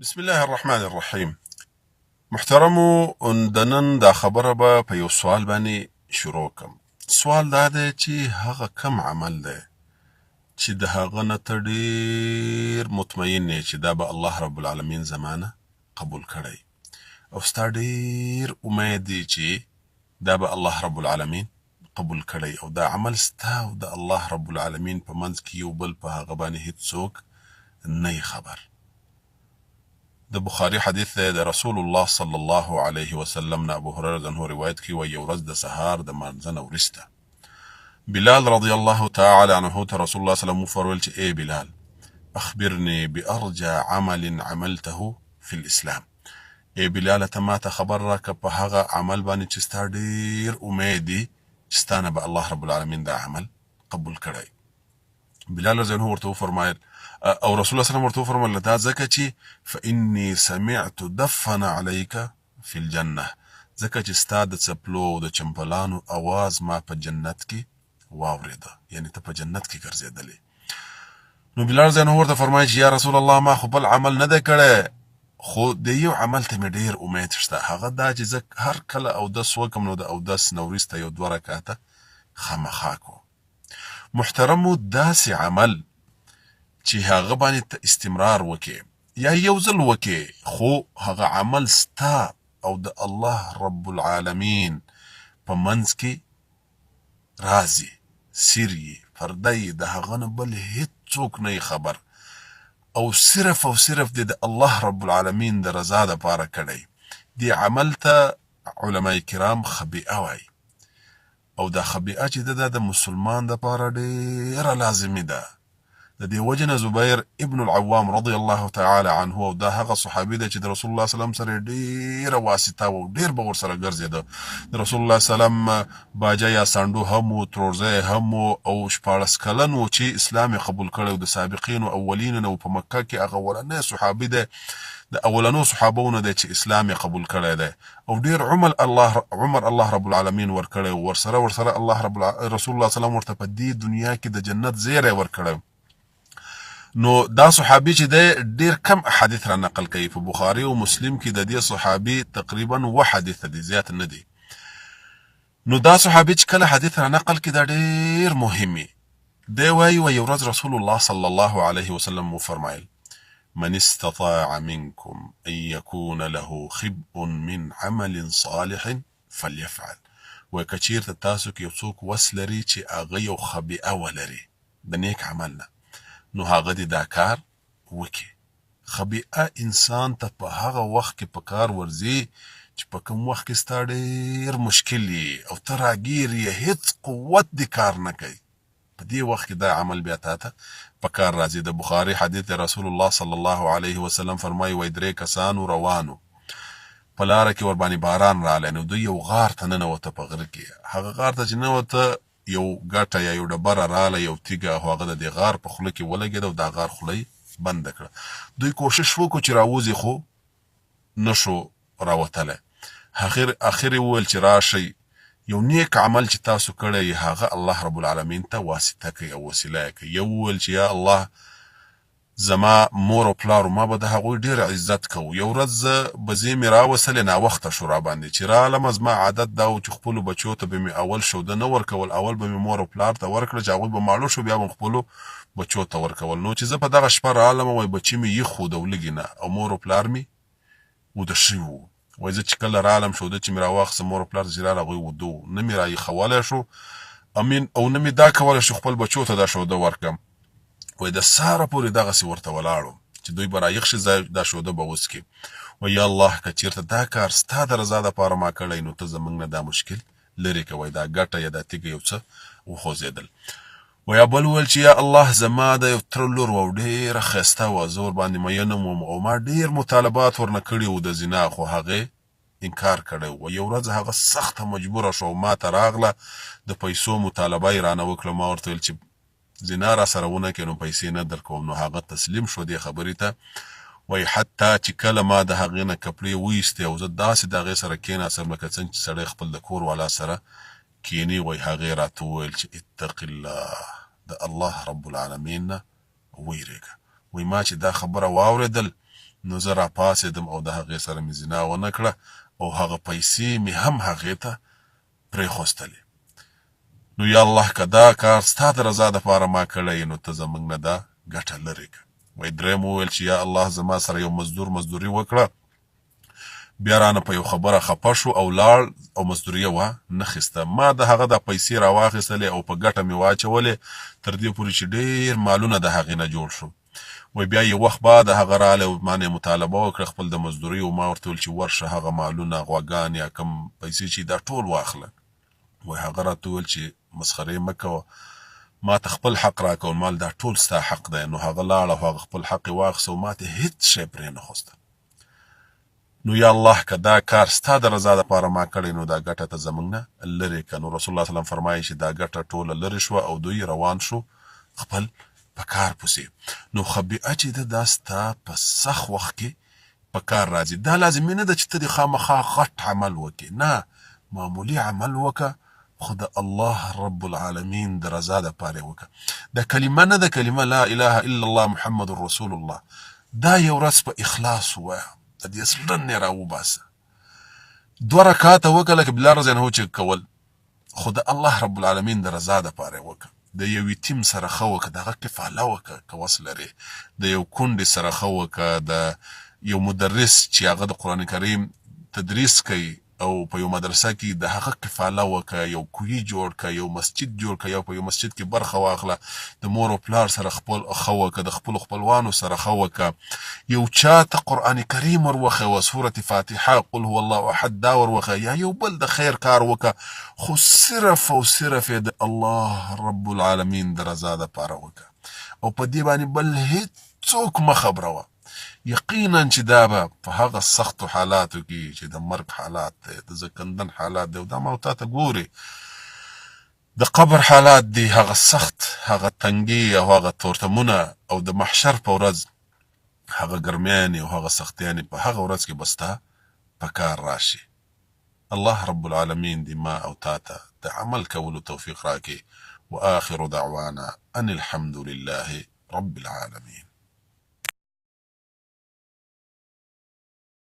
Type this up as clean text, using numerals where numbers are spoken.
بسم الله الرحمن الرحیم. محترمو، د نن دا خبره به په یو سوال باندې شروع کم. سوال دا دی چې هغه کم عمل دی چې د هغه نه ته ډیر مطمئن یې چې دا به الله رب العالمین زمانه قبول کړی، او ستا ډیر امید دی چې دا به الله رب العالمین قبول کړی، او دا عمل ستا او د الله رب العالمین په منځ کې یو بل په هغه باندې هیڅوک نه خبر. د بخاری حدیث دی، د رسول الله صلی الله علیه وسلم نه ابو هريره رضی الله روایت کوي، وایي یو ورځ د سهار د مانځه نه وروسته بلال رضی الله تعالی عنه ته رسول الله صلی الله علیه وسلم وفرمایل چې ای بلال، اخبرني بارجى عمل عملته في الاسلام. ای بلال، ته ماته خبر راکړه په هغه عمل باندې چې ستا ډیر امید دی چې ستا نه به الله رب العالمین دا عمل قبول کړی. بلال رضی الله ورته وفرمایل او رسول الله صلی الله علیه وسلم ورته وفرمایل دا ځکه چې فإني سمعت دفن عليك في الجنة، ځکه چې ستا د څپلو او د چمپلانو اواز ما په جنت کې واورېده، یعنی ته په جنت کې ګرځېدلې. نو بلال رضی الله ورته فرمایي چې یا رسول الله، ما خو بل عمل نه دی کړی، خو د یو عمل ته مې ډېر امید شته، هغه دا چې زه هر کله اودس وکم نو د اودس نه وروسته یو دوه رکعته خامخا کوم. محترمو، داسې عمل چې هغه باندې ته استمرار وکې یا یو ځل وکې، خو هغه عمل ستا او د الله رب العالمین په منځ کې راز یې، سر یې، پرده یې، د هغه نه بل هیڅوک نه خبر، او صرف او صرف دې د الله رب العالمین د رضا دپاره کړی. دې عمل ته علما کرام خبیئه وایي، او دا خبیئه چې ده د مسلمان دپاره ډېره لازمي ده. د دې وجې نه زبیر ابن العوام رضی الله تعالی عنه، او دا هغه صحابي دی چې د رسول الله صلی الله علیه وسلم سره ډېره واسطه وه، ډېر به ورسره ګرځېده. د رسول الله صلی الله علیه وسلم باجه یا سانډو هم و، ترورزی هم و، او 16 کلن و چې اسلام یې قبول کړی و، د سابقینو اولینو نه و. په مکه کې هغه اولنی صحابي دی، د اولنو صحابو نه دی چې اسلام یې قبول کړی دی، او ډېر عمر الله رب العالمین ورکړی و. ورسره الله رب رسول الله صلی الله علیه وسلم ورته په دې دنیا کې د جنت زیری ورکړی. نو دا صحابي چې دی ډېر کم احادیث را نقل کوي، په بخاري او مسلم کې د دې صحابي تقریبا 7 حدیث دي، زیات نه دي. نو دا صحابي چې کله حدیث را نقل کړي دا ډېر مهم دی. دی وایي یو ورځ رسول الله صلی الله علیه وسلم وفرمایل من استطاع منكم أن يكون له خبء من عمل صالح فليفعل. وایي که چیرته تاسو کې یو څوک وس لري چې هغه یو خبیئه ولري د نیک عمل نه، نو هغه دې دا کار وکړي. خبیئه انسان ته په هغه وخت کې په کار ورځي چې په کوم وخت کې ستا ډېر مشکل یي او ته راګیر یې، هیڅ قوت دې کار نه کوي، په دې وخت کې دا عمل بیا تا ته په کار راځي. د بخاري حدیث رسول الله صلی الله علیه وسلم فرمایي وایي درې کسانو روانو په لاره کې ورباندې باران راغلی، نو دوی یو غار ته ننوته په غره کې. هغه غار ته چې ننوته یو ګټه یا یو ډبره راغله، یو تیږه، او هغه د دې غار په خوله کې ولګېده او دا غار خوله یې بنده کړه. دوی کوشش وکړو چې راوځي، خو نشو راوتلی. اخر یې وویل چې راشئ، یو نیک عمل چې تاسو کړی هغه الله رب العالمین ته واسطه کوي او وسیله یې کوي. یو وویل چې یا الله، زما مور او پلار ما به د هغوی ډېر عزت کوو، یو ورځ زه بزې مې راوستلې، ناوخته شو راباندې، چې رالمه زما عادت دا و چې خپلو بچو ته به مې اول شوده نه ورکول، اول به مې مور او پلار ته ورکړه چې هغوی به ماړه شو، بیا به خپلو بچو ته ورکول. نو چې زه په دغه شپه رالمه، وایي بچي مې یخ وو د ولږې نه، او مور او پلار مې وده شوي وو. وایي زه چې کله رالم شوده چې مې راواخیسته مور او پلار ته چې راله، هغوی وده وو، نه مې رایخولی شو امین، او نه مې دا کولی شو خپل بچو ته دا شوده ورکړم. وایي د سهاره پورې دغسې ورته ولاړو چې دوی به رایخ شي، دا شوده به وڅکي. وایي یا الله، که چېرته دا کار ستا د رضا دپاره ما کړی، نو ته زموږ نه دا مشکل لرې که. وایي دا ګټه یا دا تیږه یو څه وخوځېدل. ویا بل وویل چې یا الله، زما د یو تره لور وه او ډېره ښایسته وه، زه ورباندې میین وم او ما ډېر مطالبات ورنه کړي وو د زنا، خو هغې انکار کړی و. یو ورځ هغه سخته مجبوره شوه او ما ته راغله، د پیسو مطالبه یې رانه وکړه. ما ورته ویل چې زنا را سره ونه کړې نو پیسې نه درکوم. نو هغه تسلیم شو دې خبرې ته. وایي حتی چې کله ما د هغې نه کپړې وایستې او زه داسې د هغې سره کېناستم لکه څنګه چې سړی خپل د کور والا سره کینی، وایي هغې راته وویل چې اتق الله، د الله رب العالمین نه ویرېږه. وایي ما چې دا خبره واورېدل نو زه راپاڅېدم او د هغې سره مې زنا ونه کړه او هغه پیسې مې هم هغې ته پرېښوستلې. نو یا الله که دا کار ستا د رضا دپاره ما کړی نو ته زمونږ نه دا ګټه لرې که. وایي دریم وویل چې یا الله زما سره یو مزدور مزدوري وکړه، بیا رانه په یو خبره خپه شو او لاړ او مزدوري یې وا نه خیسته. ما د هغه دا پیسې راواخیستلې او په ګټه مې واچولې تر دې پورې چې ډېر مالونه د هغې نه جوړ شو. وایي بیا یو وخت بعد هغه راغلی او ما نه یې مطالبه وکړه خپل د مزدوري او ما ورته وویل چې ورشه هغه مالونه، غواګان یا کوم پیسې چې دا ټول واخله. وایي هغه راته وویل چې مسخرې مه کوه، ما ته خپل حق راکړه او مال دا ټول ستا حق دی. نو هغه لاړ او هغه خپل حق یې واخیست او ما ته هیڅ شی پرې نه ښوستل. نو یا الله که دا کار ستا د رضا لپاره ما کړی نو دا ګټه ته زمونږ نه لرې که. نو رسول الله صلی فرمایي چې دا ګټه ټوله لرې شوه او دوی روان شو خپل په کار پسې. نو خبیئه چې ده دا ستا په سخت وخت کې په کار راځي. دا لازمي نه ده چې ته دې خامخا غټ عمل وکړې، نه، معمولي عمل وکړه خو د الله رب العالمین د رضا دپاره یې وکړه. دا کلمه نه ده، کلمه لا اله الا الله محمد رسول الله، دا یو ورځ په اخلاص ووایه، د دې زړه نه راوباسه، دوه رکعاته وکړه لکه بلال رضی الله عنه چې کول، خو د الله رب العالمین د رضا دپاره یې وکړه. د یو یتیم سره ښه وکړه، د هغه کفاله وکړه که وس لرې، د یو کونډې سره ښه وکړه، د یو مدرس چې هغه د قرآن کریم تدریس کوي او په یو مدرسه کې د هغه کفاله وکړه، یو کوی جوړ کړه، یو مسجد جوړ کړه، یا په یو مسجد کې برخه واخله، د مور او پلار سره خپل ښه وکړه، د خپلو خپلوانو سره ښه وکړه، یو چا ته قرآن کریم ور وښیوه، سورة فاتحه، قل هو الله احد دا ور وښیه، یا یو بل د خیر کار وکړه، خو صرف او صرف یې د الله رب العالمین د رضا دپاره وکړه او په دې باندې بل هیڅوک مه خبروه. یقینا چې دا به په هغه سختو حالاتو کې چې د مرګ حالات دی، د زکندن حالات دی، او دا ما او تا ته ګوري د قبر حالات دي، هغه سخت، هغه تنګي او هغه تورتمونه، او د محشر په ورځ هغه ګرمیانې او هغه سختیانې په هغه ورځ کې به ستا په کار راشي. الله رب العالمین دې ما او تا ته د عمل کولو توفیق راکړي. وآخر دعوانا ان الحمد لله رب العالمین.